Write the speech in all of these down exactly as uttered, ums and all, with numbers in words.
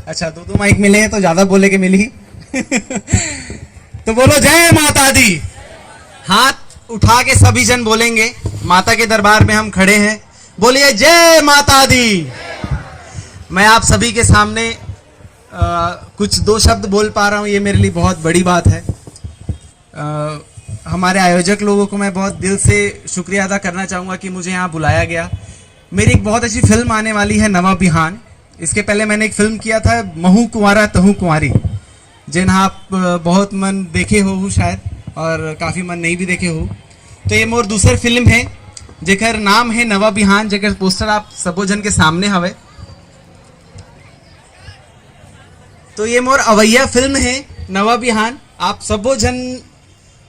अच्छा, दो दो माइक मिले हैं तो ज्यादा बोले के मिली। तो बोलो जय माता दी। हाथ उठा के सभी जन बोलेंगे, माता के दरबार में हम खड़े हैं। बोलिए जय माता दी। मैं आप सभी के सामने अ, कुछ दो शब्द बोल पा रहा हूँ, ये मेरे लिए बहुत बड़ी बात है। अ, हमारे आयोजक लोगों को मैं बहुत दिल से शुक्रिया अदा करना चाहूँगा कि मुझे यहाँ बुलाया गया। मेरी एक बहुत अच्छी फिल्म आने वाली है, नवा बिहान। इसके पहले मैंने एक फिल्म किया था, महू कुंवारा तहू कुंवारी, जेन आप अ, बहुत मन देखे हो शायद, और काफ़ी मन नहीं भी देखे हो। तो ये मोर दूसर फिल्म है, जेकर नाम है नवा बिहान, जेकर पोस्टर आप सबो जन के सामने हवे। तो ये मोर अवैया फिल्म है नवा बिहान। आप सबो झन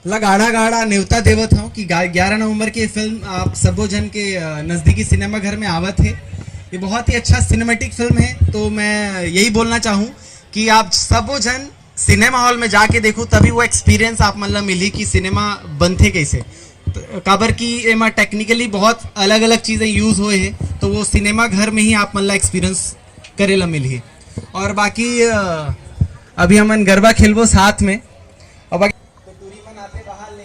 ला गाड़ा गाड़ा नेवता देवत हूँ कि ग्यारह नवंबर की फिल्म आप सबो झन के अ, नजदीकी सिनेमा घर में आवत है। ये बहुत ही अच्छा सिनेमैटिक फिल्म है, तो मैं यही बोलना चाहूँ कि आप सबो झन सिनेमा हॉल में जाके देखो, तभी वो एक्सपीरियंस आप मन ला मिली कि सिनेमा बनथे कैसे। तो काबर कि एमा टेक्निकली बहुत अलग अलग चीजें यूज हुए हैं, तो वो सिनेमा घर में ही आप मन ला एक्सपीरियंस करे ला मिलही। और बाकी अ, अभी हमन गरबा खेलबो साथ में। और बाकी तो टूरी मन आते बाहर ले,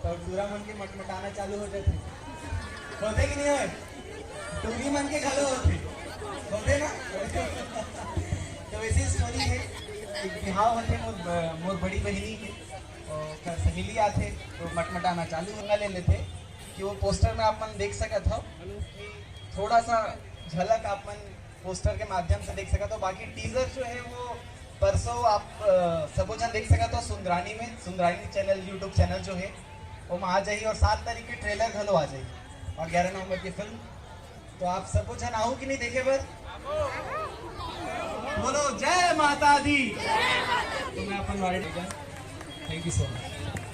तो टूरा मन के मटमटाना चालू हो जाते। होते कि नहीं होए? टूरी मन के घलो होते। होते ना? तो वैसी स्टोरी है। एक बिहाव होते मोर, मोर बड़ी बहिनी के, और ओकर सहेली आथे, तो मटमटाना चालू होना ले लेते कि वो पोस्टर में आप मन देख सकत हो कि थोड़ा सा झलक आप मन पोस्टर के माध्यम से देख सकत हो। बाकी टीजर जो है वो परसों आप अ, सबो झन देख सकत हो सुंदरानी में। सुंदरानी चैनल, यूट्यूब चैनल जो है, वो में आ जाही और सात तारीख के ट्रेलर घलो आ जाही और ग्यारह नवंबर की फिल्म। तो आप सबो झन आओ कि नहीं देखे बर? बोलो जय माता दी। तो मैं अपन वाले, थैंक यू सो मच।